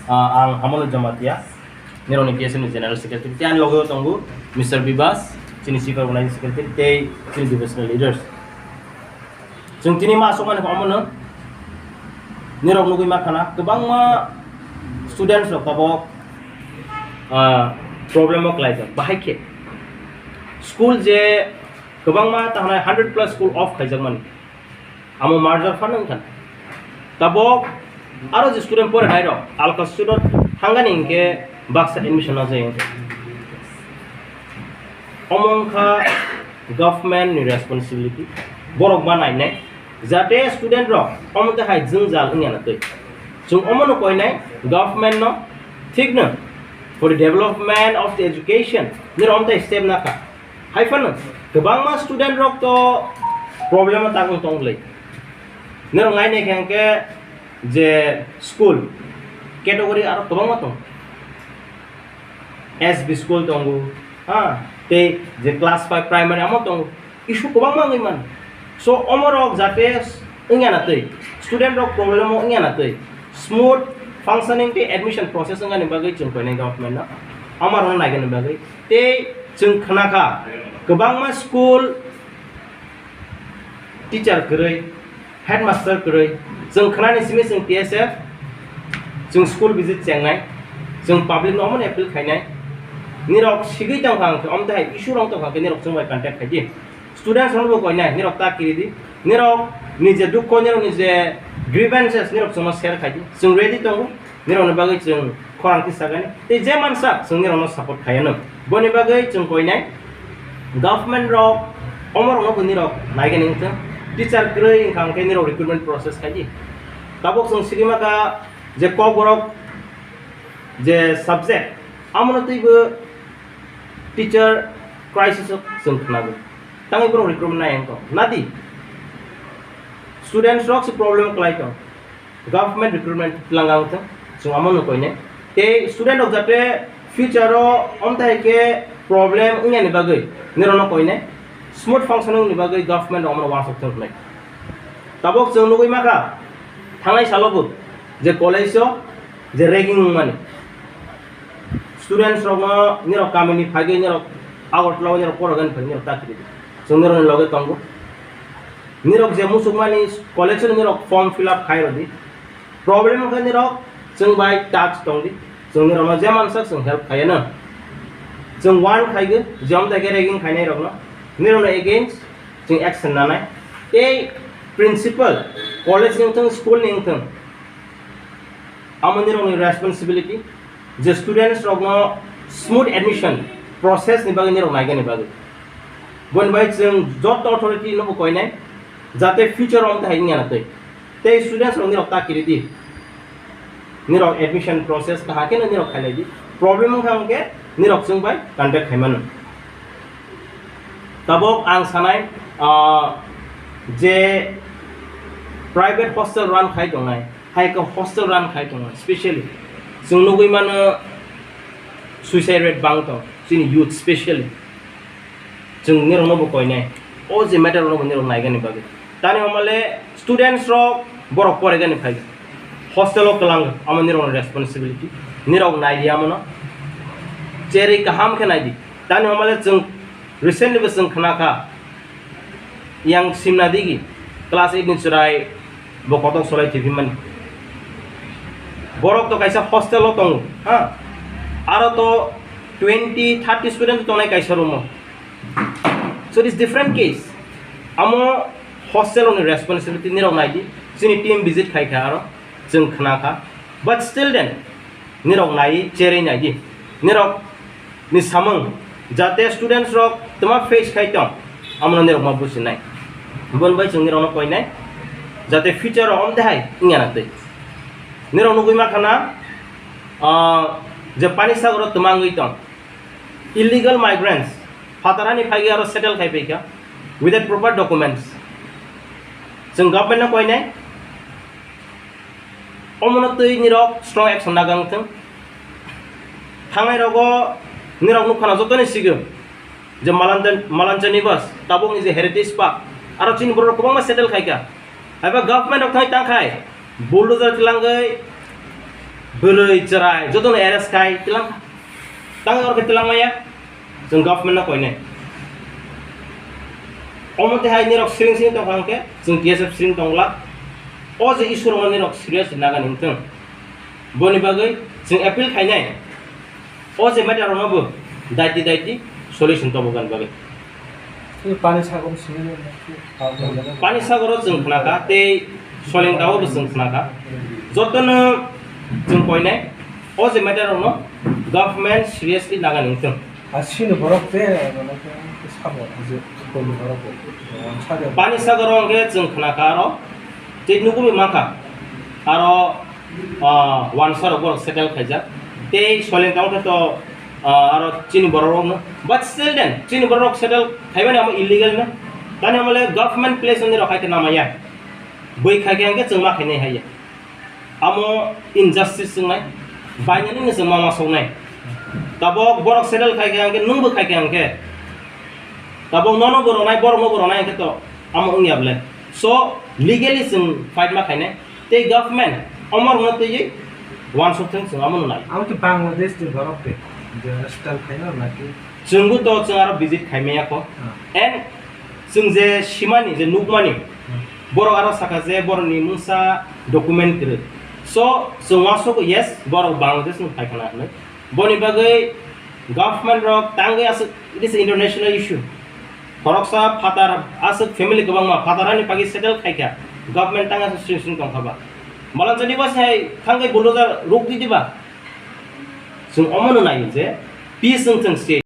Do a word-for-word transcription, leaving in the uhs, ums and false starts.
Ah, ang Hamolo Jamatia, nirokni T S F ni General Secretary. Tei ani loge tongo Mister Bibas, chini Chief Organizing Secretary, tei chini divisional leaders. Chwng tini ma aswkmani khe omono nirok nugwi mankha na, kwbangma students rok tabok, ah, problem o kwlaijak. Bahai khe school je kwbangma ta hwnai hundred plus school off khaijakmani. Amo merger phano wngkha. Tabok aro je student pore nairok alka student thangani hinkhe baksa admission najai wngkha. Omo wngkha government ni responsibility. Borok ma nainai jate student rok omo twi hai jwngjal wngya na twi. Chwng omo no koinai government no thik no for the development of the education nirok omo twi step nakha. Hai phano kwbangma student rok to problem o tangwi tong le. Norok nai nai khe hwnkhe je school category aro kwbangma tongo. S B school tongo, ha, tei je class five primary amo tongo. Issue kwbangma wngwi mano. So, omorok jate wngya na twi, student rok problem o wngya na twi, smooth functioning tei admission process wngani bagwi chwng koinai government no, omarokno naigani bagwi. Tei chwng khna kha, kwbangma school teacher kwrwi, headmaster kwrwi, chwng khnani simi chwng T S F, chwng school visit chengnai, chwng public no omono appeal khainai, nirok sigwi tongkha hwnkhe, omo tei hai issue rok tongkha hwnkhe nirok chwng bai contact khaidi. Students rokno bo koinai, nirok ta kiridi, nirok ni je dukho, nirok ni je grievances, nirok chwngno share khaidi, chwng ready tongo. Nirokni bagwi chwng khorang khe sagani. Tei je mansak chwng nirokno support khaiano. Boni bagwi chwng koinai government rok omorokno bo nirok naigani wngthwng. Teacher kwrwi wngkha hwnkhe nirok recruitment process khaidi. Tabuk chwng sigwi makha je kokborok je subject amono twibo teacher crisis o chwng khnago. Tangwi borok recruitment nai wngkha. Nadi students rok se problem kwlai tong. Government recruitment twlang ang thung, chwng amo no koine. Tei student rok jate future o omthai khe problem wngya ni bagwi nirok no koine, smooth functioning ni bagwi government rok omo no uansuk thung hwnwi. Tabuk chwng nugwi makha, thangnai salo bo je college o je ragging wngmani, students rok no nirok kami ni phagwi nirok Agartala o nirok porogani phagwi nirok ta kiri. Chwng nirok ni loge tongo. Nirok je musukmani collection nirok form fill up khai rodi. Problem wngkha nirok chwng bai touch tongdi. Chwng nirokno je mansak chwng help khaiano. Chwng warn khaigo je omthai khe ragging khainai rokno. Nirokno against chwng action nanai. Tei principal, college ni wngthung, school ni wngthung, amo nirokni responsibility. Je students rokno smooth admission process ni bagwi nirok naigani bagwi. Boni bai chwng joto authority no bo koinai, jate future o omthai wngya na twi. Tei students rok nirok ta kiri di. Nirok admission process kaham khe no nirok khailai di. Problem wngkha hwnkhe nirok chwng bai contact khai mano. Tabok ang sanai, ah, je private hostel run khai tongnai, hai khe hostel run khai tongo, specially chwng nugwi mano suicide rate bang tong chini youth, specially chwng nirokno bo koinai, o je matter rokno bo nirok naigani bagwi. Tani homale students rok borok poregani phai hostel o kwlang, amo nirokni responsibility, nirok nai di amono, cherwi kaham khe nai di. Tani homale chwng recently bo chwng khna kha, yang simna digi class eight ni chwrai bo kotok solai thwiphi mani. Borok to kaisa hostel o tongo, ha, aro to twenty thirty student tongnai kaisa room o. So it is different case. Amo hostel ni responsibility nirok nai di, chini team visit khai kha aro chwng khna kha, but still then nirok nai cherwi nai di. Nirok ni samung jate students rok tma face khai tong, amo nirok ma businai. Bon bai chwng nirok no koinai jate future o om dehai wngya na twi. Nirok nugwi ma khana, ah, je pani sagoro tma wngwi tong, illegal migrants phatarani phai aro settle khai phaikha without proper documents. Chwng government no koinai, omono twi nirok strong action nagang thung. Thangnai rogo nirok nukha na jotoni sigum je Malanjan-, Malancha Nivas, tabukni je Heritage Park, aro chini borok kwbangma settle khaikha. Haiba government rok thai tangkhai, Bulldozer tilangwi bwrwi chwrai jotono arrest khai tilang. Tang oro khe tilang maya. Chwng government no koinai. Omo twi hai nirok siring siring tongkha hwnkhe chwng T S F siring tongla. O je issue rokno nirok serious nagani wngthwng. Boni bagwi chwng appeal khainai. O je matter rokno bo daiti daiti solution tobogani bagwi. Pani sagor simi. Pani sagoro chwng khnakha tei Solingtao bo chwng khnakha. Jotono chwng koinai o je matter rokno government seriously nagani wngthwng. A sini borok te, ano ke sabo, je koni borok bo, sabo. Pani sagoro hwnkhe chwng khnakha aro tei nugwi mankha aro, ah, wansa rok borok settle khaijak. Tei Solingtao khe to, ah, aro chini borok rokno. But still then, chini borok rok settle khaimani amo illegal no. Tani amo le government place ni rok hai khe namaya. Bui khai khe hwnkhe chwng ma khainai hai ya. Amo injustice wngnai, bainani no chwng ma ma soknai. Tabok borok settle khai khe hwnkhe, nwng bo khai khe hwnkhe. Tabok nono bo rwnai, borok no bo rwnai hwnkhe to amo wngya bwle. So, legally chwng fight ma khainai. Tei government omo rwna twiwi uansuk thung chwng amo nwnai. Amo khe Bangladesh ni borok de, je settle khaina naki? Chwngbo to chwng aro visit khaimaya kho. Ah. And chwng je simani, je nukmani, Hmm. borok aro sakha je borokni mungsa document kwrwi. So, chwng uansuk, yes, borok Bangladesh ni phaikha na hinwi. Boni bagwi government rok tangwi aswk, it is international issue. Khoroksa phatar aswk family kwbangma phatar ani pagi settle khaikha, government tang aswk sring sring tongkha ba. Malanchani ba sai thangwi bulldozer ruk di diba? Chwng omono naio je peace wng thwng state.